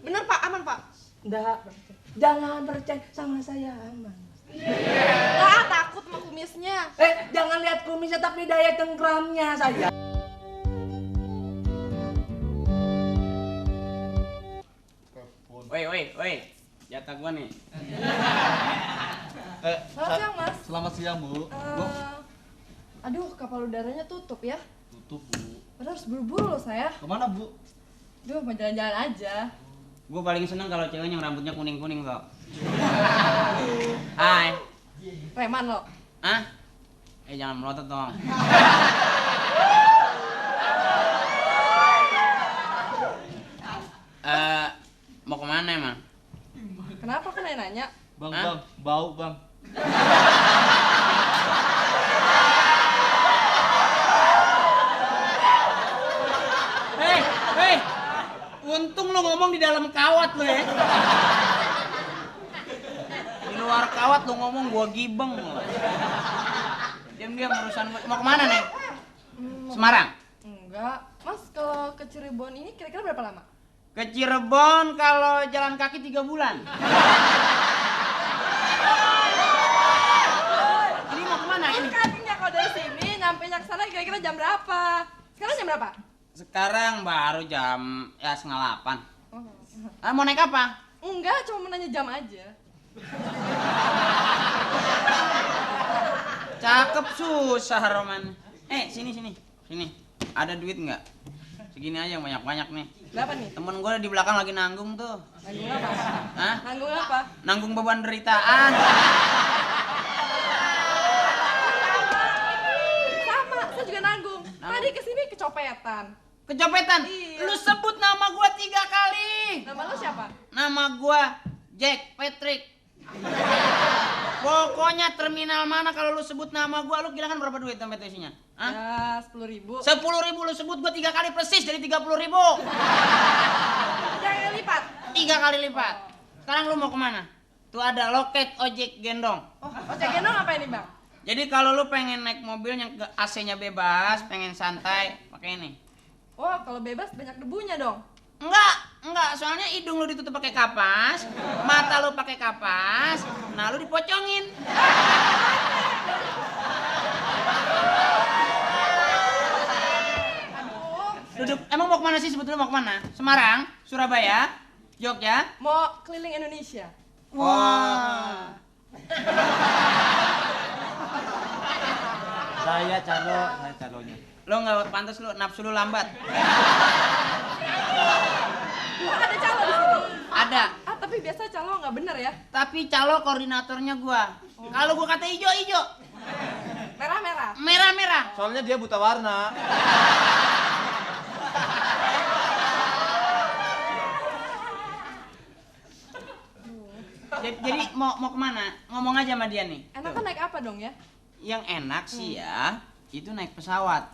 Bener Pak, aman Pak. Enggak, jangan percaya sama saya aman. Enggak, takut sama kumisnya. Jangan lihat kumisnya tapi daya cengkramnya saya. Woi, jatah gua nih. Selamat siang Mas. Selamat siang, Bu. Bu, Aduh, kapal udaranya tutup ya. tutup, Bu. Padahal harus buru-buru loh saya. Kemana, Bu? Duh, mau jalan-jalan aja. Gua paling seneng kalau ceweknya yang rambutnya kuning-kuning kok. Hai. Preman lo. Hah? Jangan melotot dong. Mau kemana emang? Kenapa kan nanya? Bang, Hah? Bang, bau, Bang. Hei, untung lu ngomong di dalam kawat lo ya. Di luar kawat lu ngomong gua gibeng lo. Diam-diam urusan gua. Mau kemana nih? Semarang? Enggak. Mas, kalau ke Cirebon ini kira-kira berapa lama? Ke Cirebon kalau jalan kaki 3 bulan. Ini mau kemana ini? Kakinya kalau dari sini nyampe sana kira-kira jam berapa? Sekarang jam berapa? Sekarang baru jam ya 7:30. Oh. Mau naik apa? Enggak, cuma mau nanya jam aja. Cakep susah Roman. Sini. Ada duit nggak? Segini aja yang banyak-banyak nih. Berapa nih? Temen gue di belakang lagi nanggung tuh. Nanggung apa? Hah? Nanggung apa? Nanggung beban deritaan. Sama, saya juga nanggung. Tadi kesini kecopetan. Kecopetan? Iya. Lu sebut nama gue 3 kali. Nama lo siapa? Nama gue Jack Patrick. Pokoknya terminal mana kalau lu sebut nama gue, lu kehilangan berapa duit dompet isinya? Hah? Ya, 10.000. 10.000 lu sebut gue 3 kali persis jadi 30.000. Jangan lipat. 3 kali lipat. Sekarang lu mau kemana? Tuh ada loket ojek gendong. Oh, ojek gendong apa ini bang? Jadi kalau lu pengen naik mobil yang AC-nya bebas, pengen santai, pakai ini. Oh, kalau bebas banyak debunya dong. Enggak, soalnya hidung lu ditutup pakai kapas, mata lu pakai kapas, nah lu dipocongin. Aduh, Duduk, emang mau kemana sih sebetulnya mau kemana? Semarang, Surabaya, Jogja? mau keliling Indonesia. Wah. Saya calonya. Lo nggak pantas, lu nafsu lu lambat. Oh, ada calo di sini. Ada, Tapi biasa calo nggak bener ya. tapi calo koordinatornya gua. Kalau gua kata hijau, Merah-merah. merah. Soalnya dia buta warna. Jadi mau kemana? Ngomong aja sama dia nih. Enakan naik apa dong ya? Yang enak sih ya, itu naik pesawat.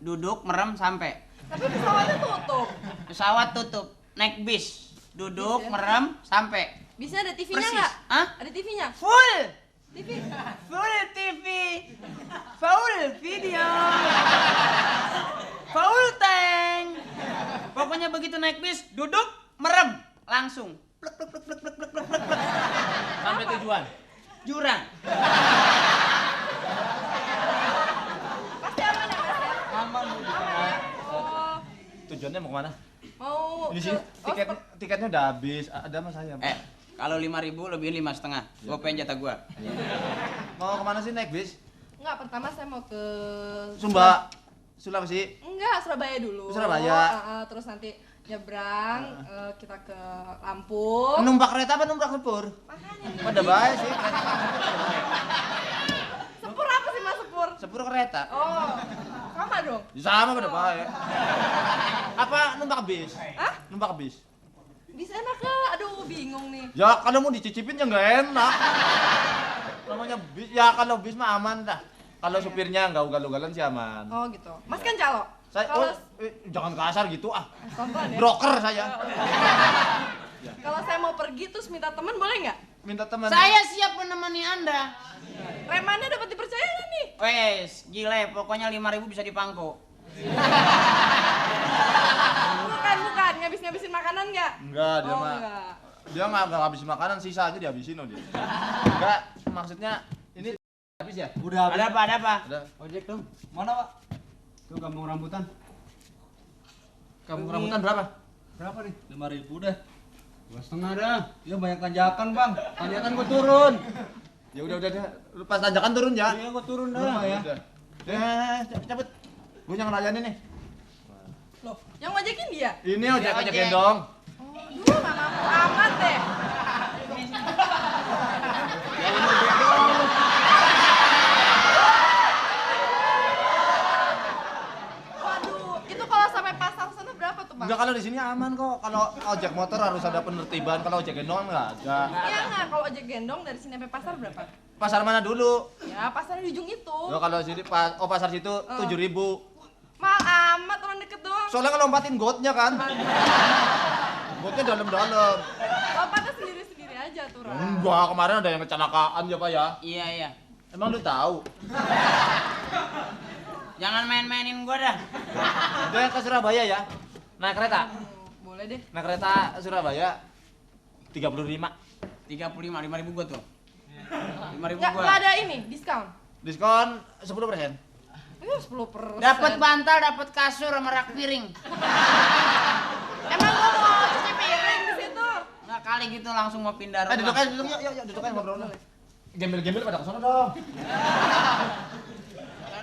Duduk, merem, sampai. Tapi pesawatnya tutup. Pesawat tutup, naik bis. Duduk, Bis ya? merem, sampai. Bisa ada TV-nya Persis. nggak? Hah? Ada TV-nya? Full! TV. Full TV! Full video! Full tank! Pokoknya begitu naik bis, duduk, merem, langsung. Plek, plek, plek, plek, plek, plek, plek, plek. Sampai tujuan. Jurang. Pasti aman ya mas ya? Aman, Bu. Aman ya? Oh, Tujuannya mau kemana? mau Ini ke- sih oh, tiketnya udah habis. Ada sama saya, Bu. Kalau 5.000 lebihin 5,5. Gua pengen jatah gua. Mau kemana sih naik bis? Enggak, pertama saya mau ke Sumba, Sulawesi. Enggak, Surabaya dulu. Surabaya. Terus nanti nyebrang kita ke Lampung. Numpak kereta apa numpak sepur? Makanya. Pada baik sih. Sepur apa sih mas sepur? Sepur kereta. Oh, sama dong. Sama pada baik. Apa numpak bis? Hah? Numpak bis. Bisa enak ke? Aduh, bingung nih. Ya kalau mau dicicipin ya nggak enak. Namanya bis, ya kalau bis mah aman dah. Kalau supirnya nggak ugal-ugalan sih aman. Oh gitu. Mas kan calo. Saya, Kalau jangan kasar gitu ah. pelan-pelan ya. Broker saya. Kalau saya mau pergi terus minta teman boleh nggak? Minta teman. Saya siap menemani Anda. Remannya dapat dipercaya nggak nih? Wes, gile, pokoknya 5.000 bisa dipangku. Bukan, ngabis-ngabisin makanan nggak? Enggak, dia Oh, mah. enggak. Dia nggak habisin makanan, sisa aja dihabisin loh dia. Enggak, maksudnya ini habis ya? Udah habis. Ada apa? Ada apa? Ada. Ojek dong. Mana, Pak? Tuh kampung rambutan. Kamu rambutan berapa? Berapa nih? 5.000 dah. 2,5 dah. Ya banyak tanjakan, Bang. Tanjakan gua turun. Ya udah, lu pas tanjakan turun ya. Iya, gua turun dah. Udah, Ya. udah. Cabut. Gue yang ngelayanin nih. Loh, yang ngojekin dia? Ini ojek Ojek. gendong. Duh, mamamu amat deh. Waduh, itu kalau sampai pasar sana berapa tuh, Bang? Enggak, kalau di sini aman kok. Kalau ojek motor harus ada penertiban, kalau ojek gendong enggak ada. Iya nggak, kalau ojek gendong dari sini sampai pasar berapa? Pasar mana dulu? Ya, pasar di ujung itu. Lo kalau sini pasar situ 7.000. Mahal amat, orang deket doang. Soalnya ngelompatin gotnya kan. Gotnya dalam-dalam. Lopatnya sendiri-sendiri aja tuh, Ra. Enggak, kemarin ada yang kecelakaan ya, Pak ya. Iya, iya. Emang lu tahu? Jangan main-mainin gua dah. Udah ke Surabaya ya. Naik kereta. Boleh deh. Naik kereta Surabaya 35. 35, 5.000 gua tuh. 5.000 Nggak, gua. nggak ada ini, diskon. Diskon 10%. Ini 10%. Dapat bantal, dapat kasur sama rak piring. Emang gua mau cuci piring di situ? Nggak kali gitu langsung mau pindah rumah. Duduk aja, yuk, duduk aja ngobrol. Gembel-gembel pada kesana dong.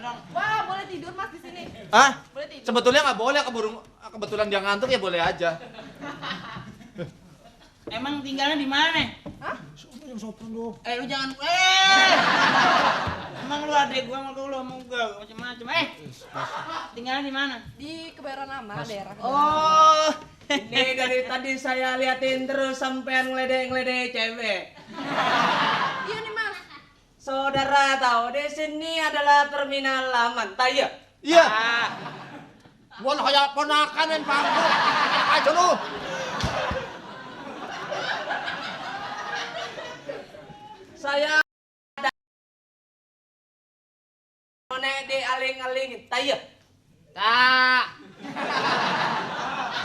Dong. Wah, boleh tidur Mas di sini. Hah? Boleh tidur. Sebetulnya nggak boleh, kebetulan dia ngantuk ya boleh aja. Emang tinggalnya di mana? Hah? Yang sopan dong. Lu jangan Emang lu adek gua sama lu mau gua macam-macam. Tinggalnya di mana? Di Kebayoran Lama, daerah. Oh, ini dari tadi saya liatin terus sampean ngeledek-ngeledek cewek. Iya nih Mas. Saudara tahu di sini adalah terminal Laman, Taya. Iya. Ah, Gua lah kayak ponakan yang pangku. Aja lu. saya Nek di aling-alingin, Taya. Tak.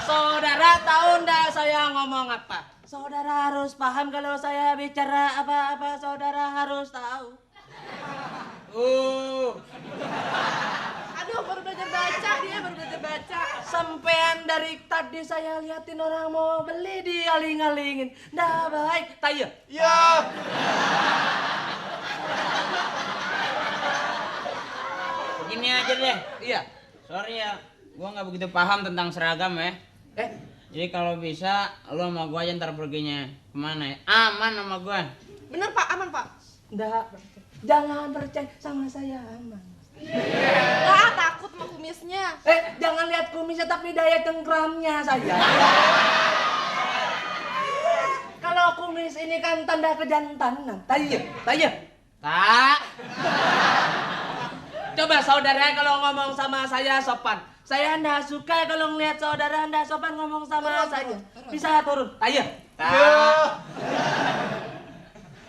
Saudara tahu ndak saya ngomong apa? Saudara harus paham kalau saya bicara apa-apa, saudara harus tahu. Aduh, baru belajar baca dia, baru belajar baca. Sampean dari tadi saya liatin orang mau beli di aling-alingin. Ndak baik, Taya. Iya. Gini aja deh. Iya. Sorry ya, gua nggak begitu paham tentang seragam ya. Jadi kalau bisa lu sama gua aja ntar perginya kemana ya? Aman sama gua. Bener Pak, aman Pak. Ndak. Jangan percaya sama saya, aman. Nggak, takut sama kumisnya. Jangan lihat kumisnya tapi daya cengkramnya saja. Kalau kumis ini kan tanda kejantanan. Taya, Taya. Tak. Coba saudara kalau ngomong sama saya sopan. Saya ndak suka kalau ngeliat saudara ndak sopan ngomong sama saya. Bisa turun. Taya. Tak.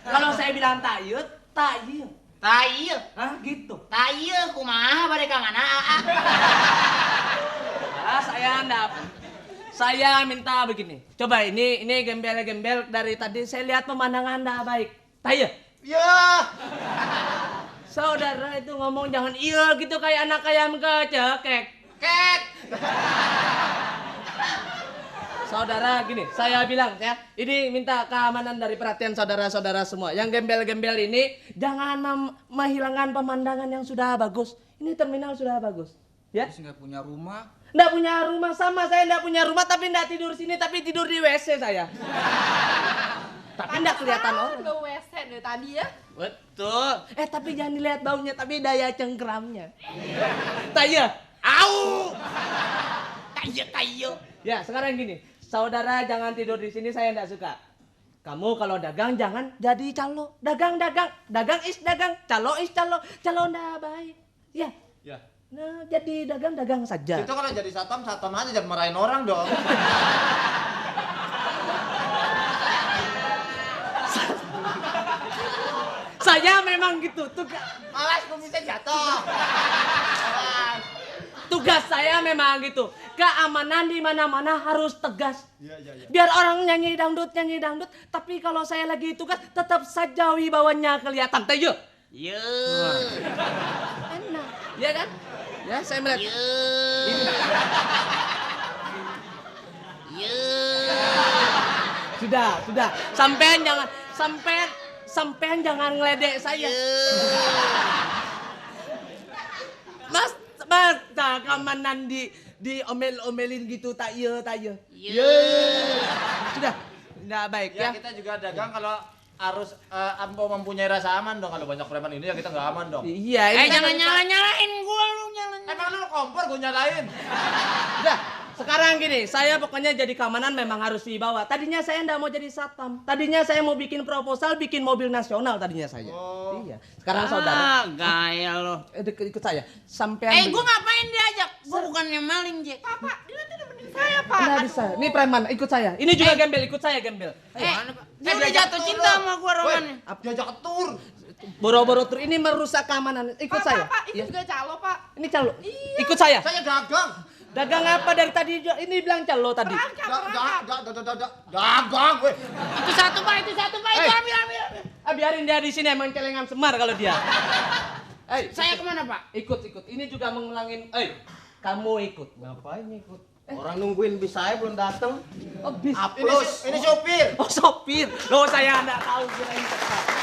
Kalau saya bilang tayut, tayut. Tayo. Hah, gitu. Tayo kumaha bade ka ngana. Saya minta begini. Coba ini gembel-gembel dari tadi saya lihat pemandangan ndak baik. Taya. Iya. Saudara itu ngomong jangan iya gitu kayak anak ayam kecekek. Kek. Saudara gini, saya bilang ya, ini minta keamanan dari perhatian saudara-saudara semua. Yang gembel-gembel ini jangan menghilangkan pemandangan yang sudah bagus. Ini terminal sudah bagus, ya? Nggak punya rumah. Nggak punya rumah sama saya nggak punya rumah tapi nggak tidur sini tapi tidur di WC saya. Tapi nggak kelihatan orang. Udah WC dari tadi ya. Betul. Tapi jangan dilihat baunya tapi daya cengkramnya. Taya. Au. Tayo. Ya sekarang gini, saudara jangan tidur di sini saya nggak suka. Kamu kalau dagang jangan jadi calo. Dagang, calo is calo nggak baik. Ya. Ya. Nah jadi dagang saja. Itu kalau jadi satam aja jangan marahin orang dong. Saya memang gitu Awas kumisnya jatuh. tugas saya memang gitu. keamanan di mana-mana harus tegas. Iya, iya, iya. Biar orang nyanyi dangdut, tapi kalau saya lagi tugas tetap saja wibawanya kelihatan. Teh yuk. Ye. Enak. Iya kan? Ya, saya melihat. Sudah. Sampean jangan ngeledek saya. Mas, keamanan di omel-omelin gitu tak iya. Sudah. Enggak baik Ya, ya. kita juga dagang kalau harus mempunyai rasa aman dong. Kalau banyak preman ini ya kita nggak aman dong. Iya, ini kan Jangan nyalain gua lu nyalain. Emang lu kompor gue nyalain. Udah, sekarang gini, saya pokoknya jadi keamanan memang harus dibawa. Tadinya saya nggak mau jadi satpam. Tadinya saya mau bikin proposal, bikin mobil nasional tadinya saya. Oh. Iya. Sekarang saudara, Gaya lo. ikut saya. Sampean. Gua ngapain diajak? Gua bukannya maling, Jack. Pak, dia nanti nemenin saya, Pak. Nggak bisa. Ini preman, ikut saya. Ini juga gembel, ikut saya gembel. Dia udah jatuh cinta sama gua Roman. Diajak ke tur. Boro-boro tur ini merusak keamanan. Ikut saya. Pak, itu Iya. juga calo, Pak. Ini calo. Ikut saya. Saya dagang. Dagang apa dari tadi? Ini bilang calo tadi. Dagang gue. Itu satu, Pak. Itu ambil. Biarin dia di sini emang celengan semar kalau dia. Saya kemana, Pak? Ikut. Ini juga mengulangin. Kamu ikut. Ngapain ikut? Orang nungguin bis saya belum datang. Oh, bis. Ini sopir. Oh, sopir. Loh, saya enggak tahu kirain.